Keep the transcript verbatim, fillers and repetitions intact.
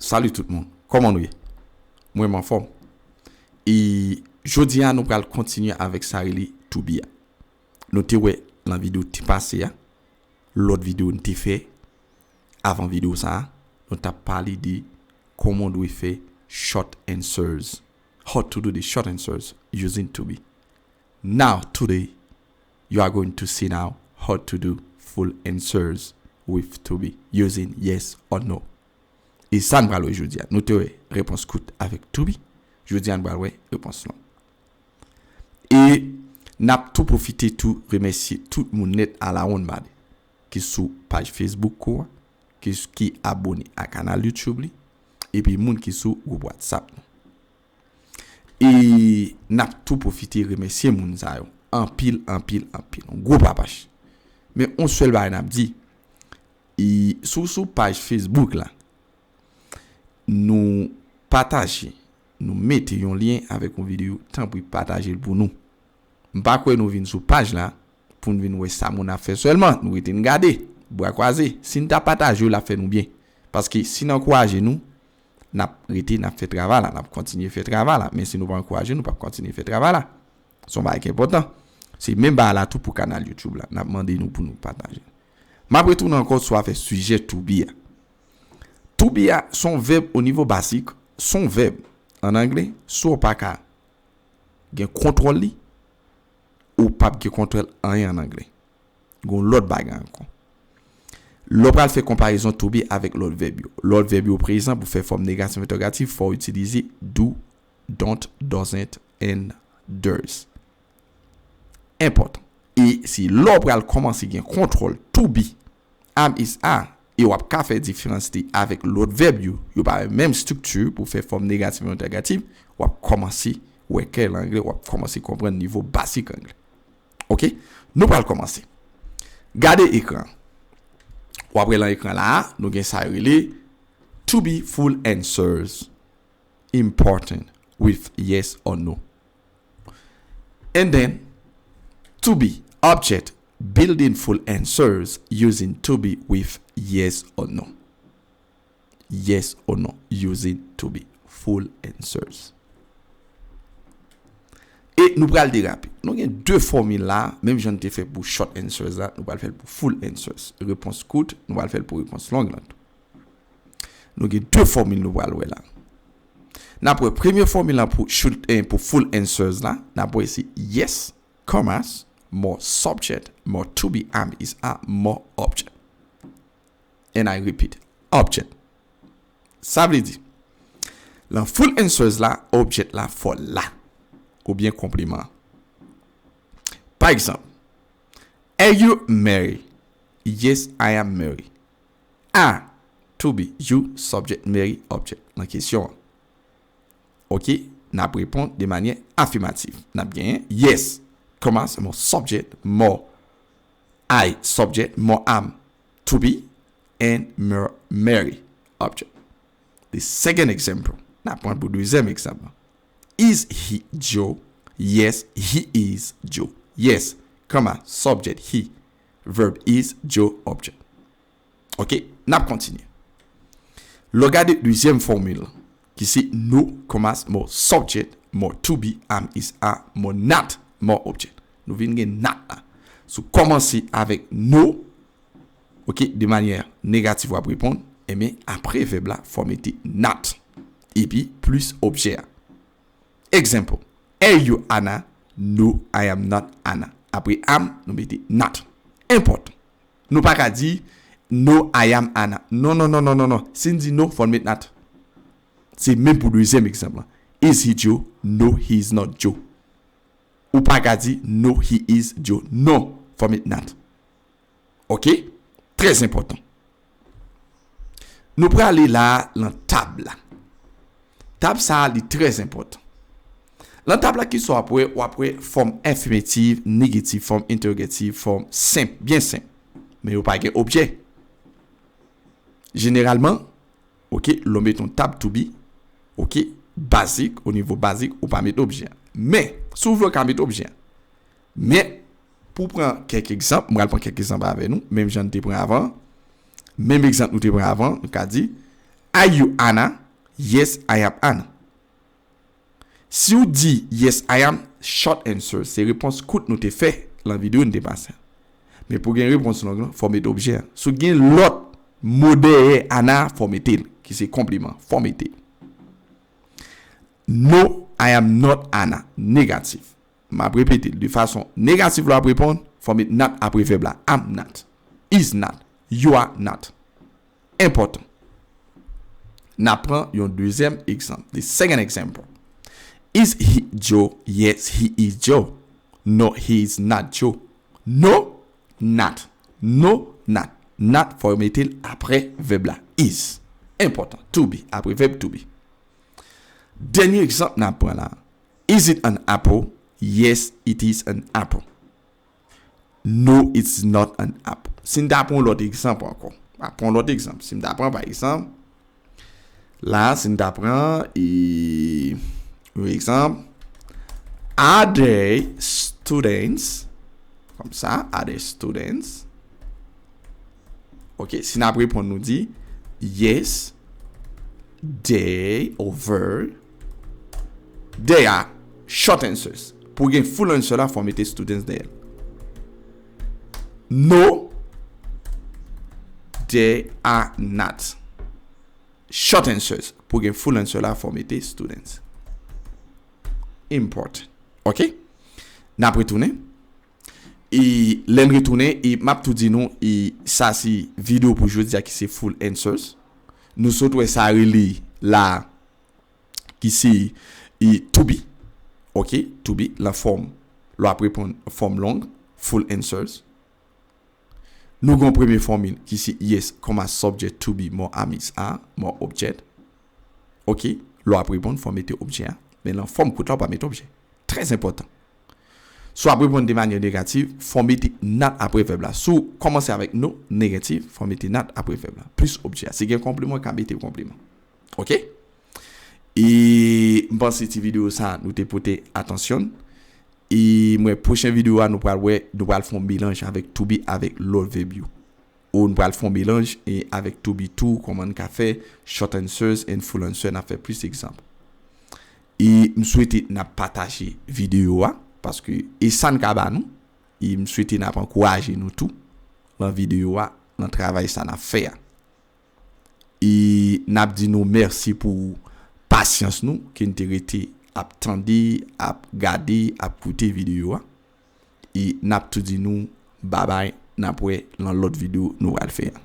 Salut tout moun, kòman nou ye? Mwen m anfòm. E jodi a nou pral kontinye avèk sa rele to be a. Nou te wè nan videyo te pase a, lòt videyo n te fè avan videyo sa a, nou t ap pale de kòman w dwe fè short answers. How to do the short answers using to be. Now, today, you are going to see now how to do full answers with to be using yes or no. E sa n pral wè jodi a. Nou te wè repons kout avèk to be. Jodi a n pral wè repons long. E n ap tou pwofite tou remèsye tout moun nèt alawonnbadè ki sou paj Facebook kou a, ki, ki abòne a kanal YouTube li, epi moun ki sou gwoup WhatsApp nou. E n ap tou pwofite remèsye moun sa yo. Anpil, anpil, anpil. Yon gwo papach. Men yon sèl bagay n ap di, e sou, sou paj Facebook la, nou pataje, nou mete yon lyen avèk yon videyo, tanpri pataje l pou nou. M pa kwè nou vin sou paj la pou n vin wè sa moun ap fè sèlman, nou rete n gade, bra kwaze. Si n ta pataje l, l ap fè nou byen. Paske si n ankouraje nou, n ap rete, n ap fè travay la, n ap kontinye fè travay la. Men si nou pa ankouraje, nou p ap kontinye fè travay la. Se yon bagay ki enpòtan. Se menm bagay la tou pou kanal YouTube la. N ap mande nou pou nou pataje. M ap retounen ankò sou afè sijè to be a. To be a, se yon vèb o nivo bazik, se yon vèb an anglè, si w pa ka gen kontwòl li, ou p ap gen kontwòl anyen an anglè. Gen yon lòt bagay ankò. Lè w pral fè konparezon to be avèk lòt vèb yo. Lòt vèb yo prezan pou fè fòm negatif entèwogatif, fò w itilize do, don't, doesn't, and does. Enpòtan. E se lè w pral kòmanse gen kontwòl to be, am, is, are, e w ap ka fè diferans li avèk lòt vèb yo, yo pa menm estrikti pou fè fòm negatif entèwogatif, w ap kòmanse wè klè nan anglè, w ap kòmanse konprann nivo bazik anglè. Oke? Nou pral kòmanse. Gade ekran. W ap wè nan ekran la a, nou gen sa yo rele to be full answers important with yes or no. And then, to be object building full answers using to be with yes or no. Yes or no using to be full answers. E nou pral derape. Nou gen de fòmil la, menm jan n te fè pou short answers la, nou pral fè l pou full answers. Repons kout, nou pral fè l pou repons long lan tou. Nou gen de fòmil nou pral wè la. N ap wè premye fòmil la pou, should, eh, pou full answers la. N ap wè se yes, commas, more subject, more to be, am, is, are, more object. And I repeat, object. Sa vle di, lan full answers la, object la fò la. Oubyen konpleman. Pa egzanp, are you married? Yes, I am married. Are, to be, you, subject, married, object. Nan kesyon an. Oke, n ap reponn de manyè afimatif. N ap genyen yes, commas, more subject, more I subject, more am to be, and more married object. The second example, n ap pran pou dezyèm egzanp lan. Is he Joe? Yes, he is Joe. Yes, comma, subject he, verb is, Joe, object. Oke, n ap kontinye. Lè w gade dezyèm fòmil lan, ki se no, commas, more subject, more to be, am, is, are, more not, more object. Nou vin gen not la. Si w kòmanse avèk no, oke, de manyè negatif w ap reponn, enben, apre vèb la, fò w mete not. Epi, plis objè a. Example, are you Anna? No, I am not Anna. Apre am, nou mete not. Enpòtan. Nou pa ka di, no, I am Anna. Non, non, non, non, non, non. Si n di no, fò n met not. Se menm pou dezyèm egzanp lan. Is he Joe? No, he is not Joe. Ou pa ka di, no, he is Joe. Non, fò met not. Oke? Trè enpòtan. Nou prale la lan tab la. Tab sa a, li trè enpòtan. Lan tab la, kisa w ap wè? W ap wè fòm afimatif, negatif, fòm entèwogatif, fòm senp, byen senp. Men yo pa gen objè. Jeneralman, oke, lè w met yon tab to be, oke, bazik, o nivo bazik, ou pa met objè. Men, si w vle, w ka met objè. Men, pou pran kèk egzanp, m pral pran kèk egzanp avè nou, menm jan n te pran avan, menm egzanp nou te pran avan, nou ka di, Are you Anna? Yes, I am Anna. Si w di yes, I am, short answer, se repons kout nou te fè lan videyo n te pase. Men pou gen repons long lan, fò w mete objè a. Si w gen lòt mo dèyè Anna, fò w mete l, ki se konpliman, fò w mete l. No, I am not Anna. Negatif. M ap repete l de fason negatif lè w ap reponn, fò w met not apre vèb la. I'm not. Is not. You are not. Enpòtan. N ap pran yon dezyèm egzanp. The second example. Is he Joe? Yes, he is Joe. No, he is not Joe. No, not. No, not. Not, fò w mete l apre vèb la. Is. Enpòtan. To be. Apre vèb to be. Dènye egzanp n ap pran la. Is it an apple? Yes, it is an apple. No, it's not an apple. Si n ta pran yon lòt egzanp ankò. A pran yon lòt egzanp. Si n ta pran, pa egzanp, la, si n ta pran, e, yon egzanp, are they students? Kòmsa, are they students? Ok, si n ap reponn, nou di, yes, they, over, they are. Short answers. Pou gen full answer la, fò w mete students dèyè l. No, they are not. Short answers. Pou gen full answer la, fò w mete students. Important. Ok? N ap retounen. E lè n retounen, e m ap tou di nou, e sa se videyo pou jodi a ki se full answers. Nou sot wè sa rele la, ki se, e, to be. Ok, to be, lan fòm, lè w ap reponn fòm long, full answers. Nou gen yon premye fòmil ki se yes, kòm a subject, to be, more am, is, are, more object. Ok, lè w ap reponn, fò w mete objè a. Men lan fòm kout la, ou pa mete objè. Trè enpòtan. Si w ap reponn de manyè negatif, fò w mete not apre vèb la. Si w kòmanse avèk no, negatif, fò w mete not apre vèb la. Plis objè a. Si gen konpliman, w ka mete konpliman. Ok? E m panse ti videyo sa, nou te pote atansyon n. E m wè pwochen videyo a, nou pral wè, nou pral fè yon melanj avèk to be avèk lòt vèb yo. Ou nou pral fè yon melanj e avèk to be tou, kòman n ka fè short answers and full answer, n ap fè plis egzanp. E m swete n ap pataje videyo a, paske e sa n ka ba nou. E m swete n ap ankouraje nou tou lan videyo a, lan travay sa n ap fè a. E n ap di nou mèsi pou pasyans nou, ke n te rete ap tande, ap gade, ap koute videyo a. E n ap tou di nou babay, n ap wè lan lòt videyo nou pral fè a.